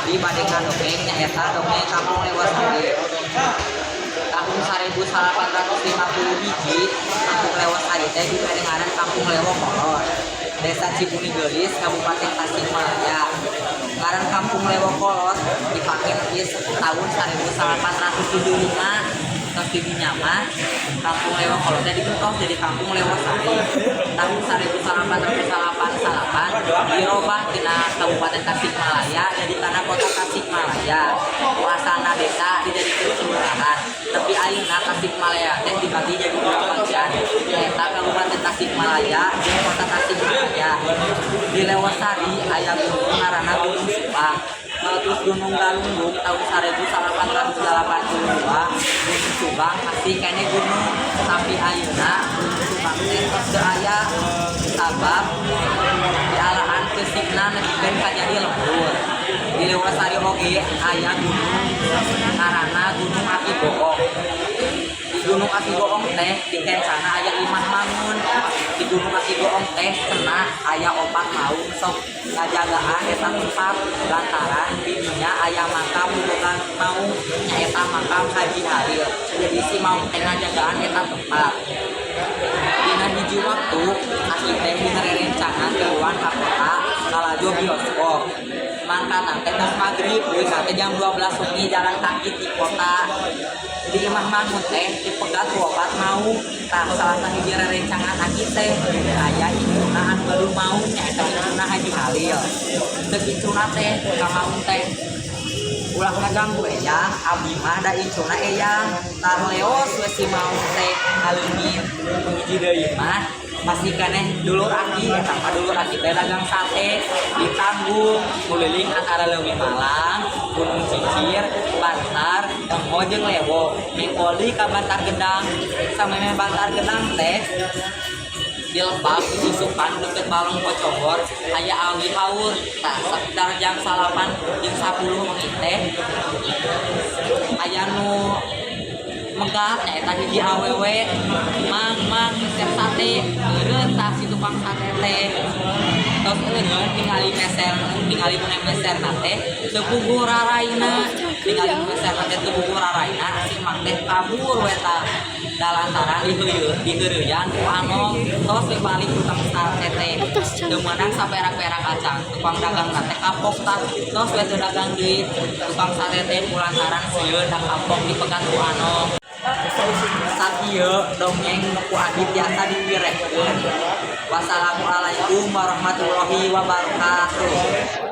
Abdi bade ngadongeng, nyaeta dongeng Kampung Lewosari. Tahun 1850 hiji, Kampung Lewosari teh dibere ngaran Kampung Lewo Kolot. Desa Cibuni Geulis, Kabupaten Tasikmalaya. Ngaran Kampung Lewo Kolot dipake di tahun 1875. Tos di dinya mah Kampung Lewo Kolot teh digentos jadi Kampung Lewosari. Tahun 1888 dirobah tina Kabupaten Tasikmalaya jadi tanah Kota Tasikmalaya. Asalna desa dijadikan kelurahan. Tapi ayeuna Tasikmalaya teh dibagi jadi dua bagian. Nyaeta Kabupaten Tasikmalaya jeung Kota Tasikmalaya. Di Lewosari aya gunung ngaranna Gunung Subang. Terus Gunung Galunggung tahun 1882, Gunung Subang masih keneh gunung, tapi ayeuna Gunung Subang teh tos teu aya sabab dialahan keusikna nepikeun ka jadi lembur. Di Lewosari oge aya gunung ngaranna Gunung Aki Goong. Di Gunung Aki Goong teh di kencana aya imah mangun. Di Gunung Aki Goong teh cenah aya opat maung sok ngajagaan eta tempat, lantaran di dinya aya makam nu boga maung, nyaeta makam Haji Halil. Jadi si maung teh ngajagaan eta tempat. Dina hiji waktu, aki teh dina rerencangan keluar ka kota kalajo bioskop. Mangkatna teh tos magrib, leuwih teh jam 12 wengi, jalan kaki di kota. Di imah mangun teh dipegat ku opat maung. Tah, salah sahiji rerencangan aki teh aya incuna anu gaduh maung, nyaeta incuna Haji Halil. Ceuk incuna teh ka maung teh, "Ulah ngaganggu eyang, abdi mah da incuna eyang." Tah, leos we si maung teh ngaleungit. Hiji deui mah masih keneh dulur aki. Eta mah dulur aki teh dagang sate ditanggung nguliling antara Leuwi Malang, Gunung Cicir, Bantar, Tengho jeung Lewo. Mengkol deui ka Bantar Gedang. Samemeh Bantar Gedang teh, di lebak susupan deket Balong Kocongor aya awi haur. Tah, sekitar jam 9 jeung 10 wengi teh aya nu megat, nyaeta hiji awewe, "Mang, mang, meser sate." Eureun tah si tukang sate teh. Tos eureun, tingali meser, tingali mun meser teh teu puguh raraina. Tingali meser teh teu puguh raraina, si mang teh kabur we tah, da lantaran diheureuyan ku anom. Tos we balik tukang sate teh, teu meunang saperak-perak acan. Tukang dagang teh kapok tah, tos we teu dagang deui tukang sate teh kulantaran sieun da kapok dipegat ku anom. Sakieu dongeng nu ku abdi tiasa dipirehkeun. Wassalamualaikum warahmatullahi wabarakatuh.